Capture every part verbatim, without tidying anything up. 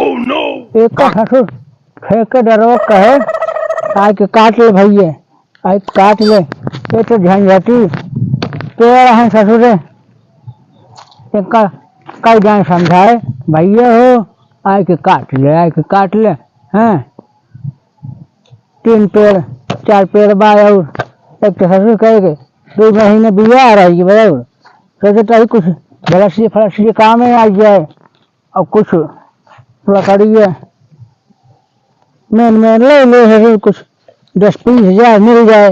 Oh no! एक ससुर ठेकेदारवा कहे, "आइके काट ले भइया, आइके काट ले, ये तो झंझटी पेड़ हैं ससुरे।" इनका कई जान समझाए, "भइया हो, आइके काट ले, आइके काट ले।" हैं, तीन पेड़, चार पेड़ बा और एक तो ससुर कहे के दो महीने बिया रही बराबर, सोचे तो कुछ गलसी फलसी काम में आ जाए। और कुछ लकड़िया मेन मेन ले ले है, कुछ दस बीस हजार मिल जाए।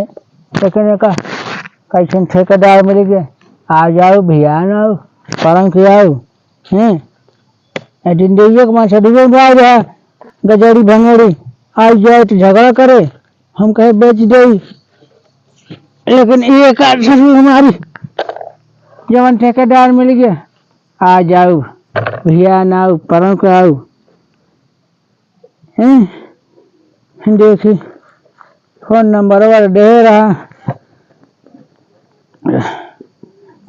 लेकिन एका कैसन ठेकेदार मिल गए, आ जाओ भैया ना आओ, परम के आओ, हैं? ए दिन दे एक मास डूबे में आ रहा, गजड़ी भंगड़ी आ जाए तो झगड़ा करे, हम कहे बेच दे। लेकिन ये का ससुर हमारी जवन ठेकेदार मिल गया, आ जाओ भैया ना आओ, परम के आओ। हैं? देखी, फोन नंबर वाला दे रहा,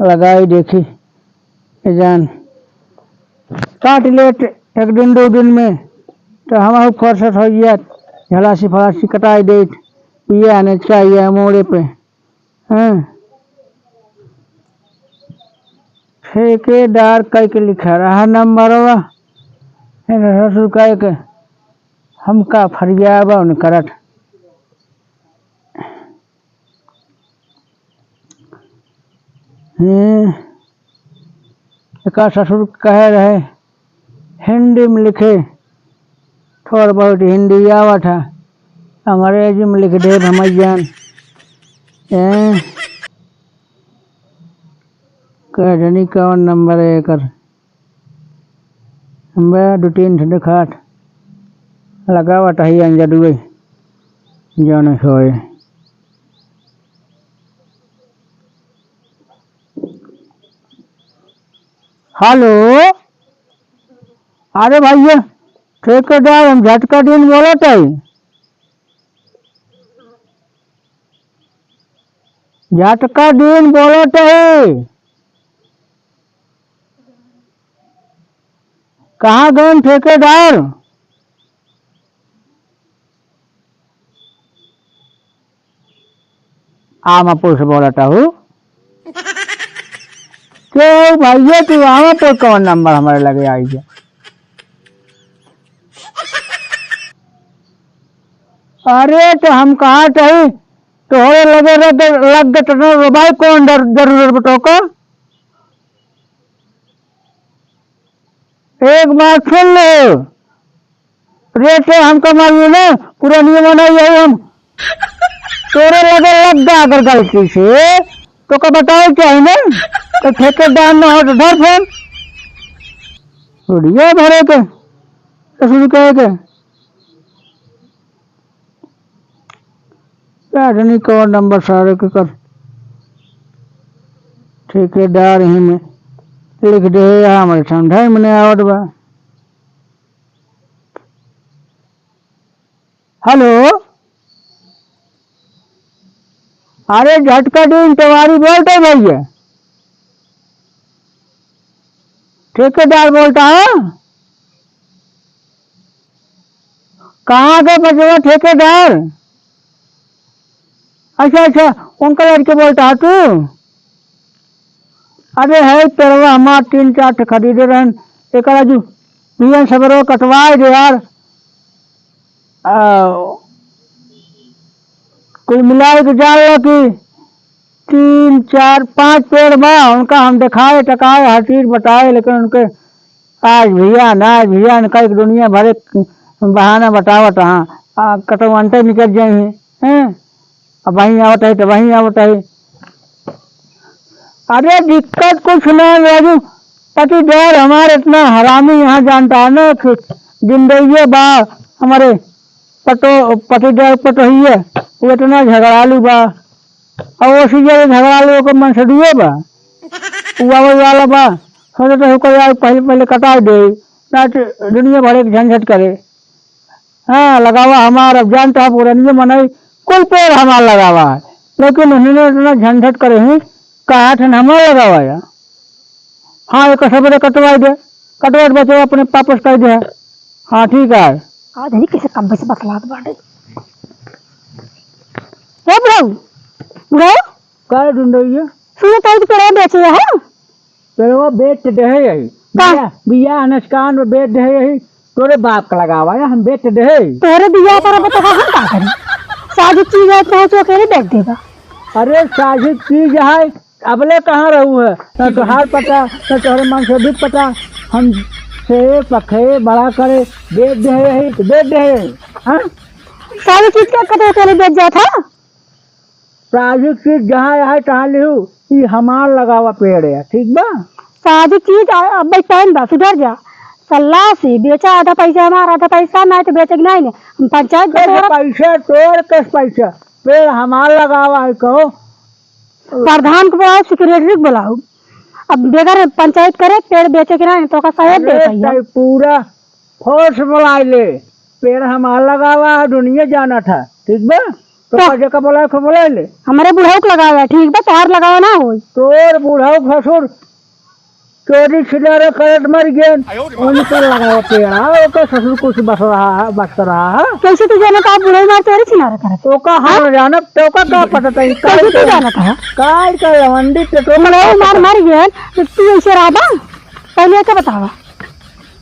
लगाई देखी, ए जान, काट लेत एक दिन, दो दिन में, तो हम फुर्सत हो जात, झलासी फलासी कटाई देत, ये आने चाहिए मोड़े पे। हाँ। ठेकेदार कह के लिखा रहा नंबरवा। हे ससुर कह के हमका फरियावा उन करत। हम्म, एका ससुर कहे रहे, हिंदी में लिखे, थोड़ बहुत हिंदी आवत है, अंग्रेजी में लिख देब हम जान। ए, का जनी कौन नंबर है एकर? बा, दो तीन ठे देखात। लगावत हई अंजदुए, जौन होए। हेलो, अरे भैया, ठेकेदार, हम झटका दिन बोलत हई। झटका दिन बोलत हई। कहाँ गए ठेकेदार? आमापुर से बोलत हूँ। के भैया, तू आमापुर कौन नंबर हमारे लगे आई है? अरे, तो हम कहा तही, तोहरे लगे रह-, लग गए तो रोबाई कौन डर-, जरूरत बा तोका? एक बात सुन ले, रेटे हमका मालूम है, पुरानी जमाना यही हम तोरे लगे लग गया अगर गलती से, तो का बताओ क्या है ना? तो ठेकेदार ना हो तो धर फोन। उड़िया भरे के, ससुर कहे के। का जनी कौन नंबर सारे के कर। ठेकेदार ही में लिख दे, यहाँ हमारे समझाई में नहीं आवत बा। हेलो, अरे झटका दिन तिवारी बोलते भैया, ठेकेदार बोलता है। कहाँ के बचवा ठेकेदार? अच्छा, अच्छा, उनका लड़के बोलता है तू? अरे है पेड़वा हमार तीन चार ठे खरीदे रहन, एकरा जो बियन सबरो कटवाए दे यार। आ, कुल मिलाए के जान लो कि तीन, चार, पाँच पेड़ बा, उनका हम देखाए, टकाए, हर चीज बताए, लेकिन उनके आज भैया ना, आज भैया ना, कई दुनिया भरे बहाना बतावत, हाँ, आ, कटवंते निकल जाए हैं, हैं? अब वहीं आवत है, तो वहीं आवत है। अरे दिक्कत कुछ ना है राजू, पतिदेव हमारे इतना हरामी यहाँ जानता है ना कि जिंदगी बा हमारे पतो, पतिदेव पतोहिए, वो इतना झगड़ालू बा। और वो सीधे झगड़ालू ओकर मन से दुए बा। वो आवे वाला बा, सोचे तो ओकर यार पहले, पहले कटाई दे, ना तो दुनिया भर एक झंझट करे। हाँ, लगावा हमार, अब जानता है पुरनिया मनई, कुल पेड़ हमार लगावा है, लेकिन उन्होंने इतना झंझट करे हैं, कहा ठन हमार लगावा है। हाँ, एक सबरे कटवाई दे, कटवाई दे, बचे अपने वापस कर दे। हाँ, ठीक है। का जानी कैसे कब्बे से बतलात बाटे। ए बुढ़ऊ, बुढ़ऊ, का ढूंढ रही है? सुनो, ताई के पेड़वा बेचे है? पेड़वा बेच दे है यही। का? बिया, बिया अनस्कान में बेच दे है यही। तोरे बाप का लगावा है, हम बेच दे है। तोरे बिया पर अब तो हम का करी? साजिद चीज है, चाहे तो अकेले बेच देबा। अरे साजिद चीज है, अबले कहाँ रहू है? न तोहार पता, न तोहरे मन से भी पता। हम से पखे बड़ा करे, बेच दे है यही, तो बेच दे है। हाँ? साजिद चीज का कते अकेले बेच जात है? साजिद चीज जहाँ है, तहाँ लिहू, ई हमार लगावा पेड़ है, ठीक बा? साजिद चीज आ-, अब टाइम बा, सुधर जा। सलाह से बेचा, आधा पैसा हमार, आधा पैसा, नाहीं तो बेचे के नाहीं ने। हम पंचायत कैसे बटोरा पैसा तोर, कैसे पैसा? पेड़ हमार लगावा है, कहो। प्रधान को बुलाओ, सेक्रेटरी को बुलाओ। अब बेगर पंचायत करे, पेड़ बेचे के नाहीं, तो का साहेब दे अरे, भैया। तै पूरा फोर्स बुलाए ले, पेड़ हमार लगावा है, दुनिया जानत है, ठीक बा? तो तो का जेका बुलाए के बुलाए ले। हमरे बुढ़ऊ के लगावा है, ठीक बा, तोहार लगावा ना होई। तोर बुढ़ऊ ससुर चोरी छिनारा करत मर गेन, उनका लगावा पेड़, हाँ, ओकर ससुर कुछ बस रहा है, बस रहा है। कैसे तू जानत है बुढ़ऊ मार चोरी छिनारा करत? तो का हम जानब, तो का, का पता तई, कैसे तू जानत है? काल का लवंडी ते तो बुढ़ऊ मार मर गेन, तो तू ऐसे रहबा? पहले एके बतावा।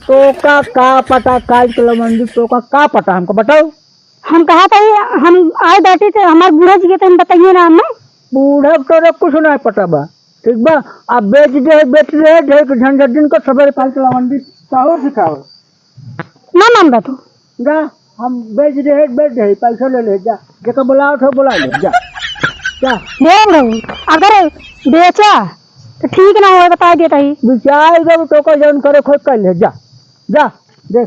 तोका का पता काल के लवंडी, तोका का पता हमको बताओ। हम कहा था ये, हम आए बाटी तो हमार बूढ़ा जी के तो हम बताइए ना हमें। बूढ़ा तोरे कुछ नहीं पता बा, ठीक बा? अब बेच दे, बेच दे, ढेर के झंझट दिन को सवेरे काल के लवंडी सहूर सिखाओ। ना मानबा तू। जा, हम बेच दे, बेच दे, पैसा ले ले, जा। जेका बुलाओ तो बुला ले, जा। जा। देख रही, अगर बेचा तो ठीक ना होए, बता देता ही। बिचार जब तोका जौन करे खोज कर ले, जा। जा, देख ले।